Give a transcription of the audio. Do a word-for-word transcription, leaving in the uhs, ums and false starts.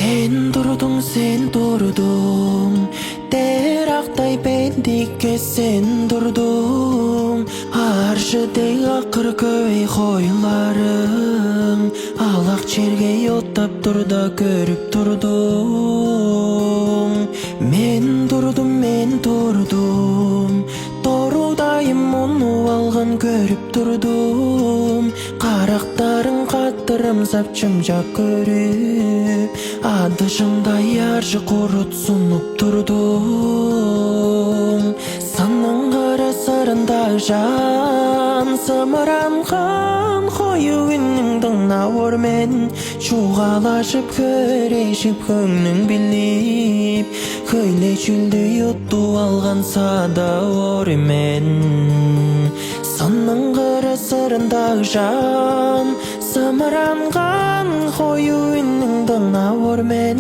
Сен турдуң, сен турдуң, дээр актай бендикке сен турдуң. Аржы дег акыр көй хойларың алак черге оттап турда көрүп турдум. Мен турдум, мен турдум, дорудайым мунуп алган көрүп турдум. Карактарың каттырымсап чымчак көрүп, адыжымдай аржы курут сунуп турдум. Сынның кыры сырында жан сымыранган хою үннүң дыңнап ор мен. Чугаалажып, хөрешип, хөңнүң билип, хөйле чүлдү уттуп алган сада ор мен. Сынның кыры сырында жан сымыранган хою үннүң дыңнап ор мен.